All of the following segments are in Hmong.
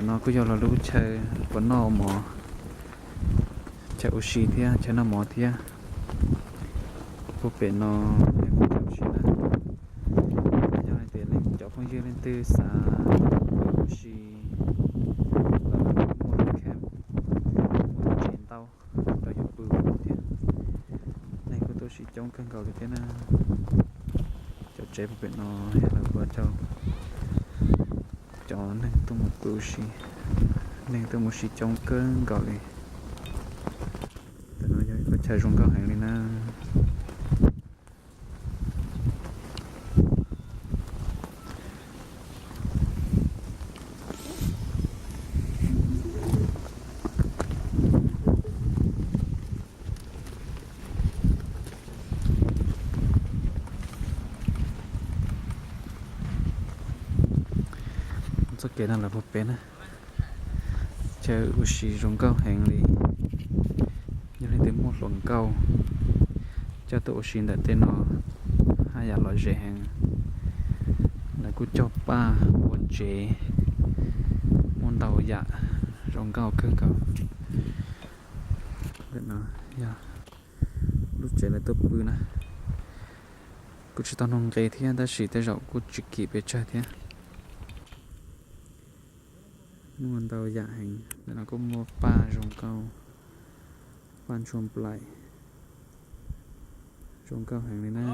No kuj yog lawv lub chaw uas noj mov, chaw ua si thiab chaw noj mov thiab. Puag pem no yog chaw ua si na. Yog hais tias leej cov phooj ywg leej twg xav ua si, los muaj lub camp, muaj lub tsev ntau rau yus pw thiab. Neeg kuj tuaj ua si coob kawg nkaus li thiab na. Cov tsev puag pem no yog lawv ua rau cov neeg tuaj mus pw ua si, neeg tuaj mus ua si coob kawg nkaus li. Ntawm no yog ib qhov chaw zoo nkauj heev li na. Txoj kev no lawv puag pem na, chaw ua si zoo nkauj heev li. Yog leej twg muaj hluas nkauj coj tuaj ua si ntawm tej no, haj yam lom zem heev. Lawv kuj cog paj ua tsev, muaj ntau yam zoo nkauj kawg nkaus. Ntawm no yog lub tsev lawv tuaj pw na. Kuj tsis tau nug nqe thiab tab sis tej zaum kuj tsis kim pes tsawg thiab. Muaj ntau yam heev, ntawm no kuj muaj paj zoo nkauj, paj ntshua nplaim, zoo nkauj heev li na.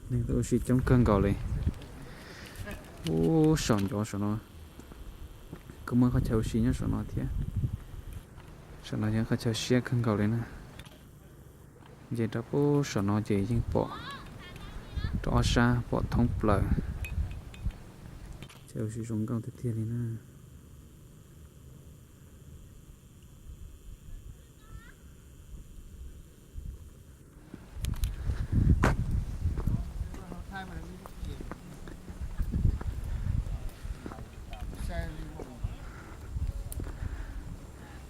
Neeg tuaj ua si coob kawg nkaus li. Ub, saum ncov saum no kuj muaj qhov chaw ua si nyob saum no thiab. Saum no yog qhov chaw siab kawg nkaus li na. Nce rau pem saum no ces yeej pom rau ob sab, pom thoob plaws. Chaw ua si zoo nkauj tiag tiag li na.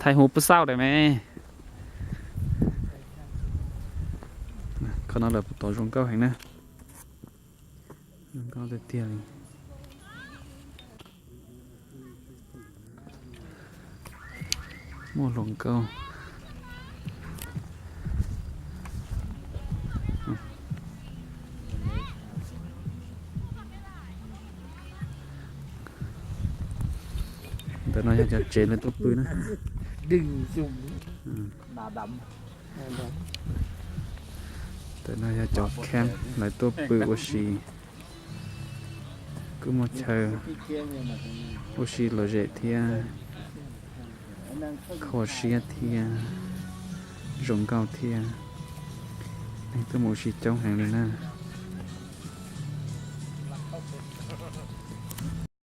Thaij huv pub xauj daim me. Qhov no lawv puas tau zoo nkauj heev na. Zoo nkauj tiag tiag li. Muaj hluas nkauj. Ntawm no yog cov tsev lawv tuaj pw na. Ntawm no yog cov camp lawv tuaj pw ua si. Kuj muaj chaw ua si lom zem thiab, kho siab thiab, zoo nkauj thiab. Neeg tuaj mus ua si coob heev li na.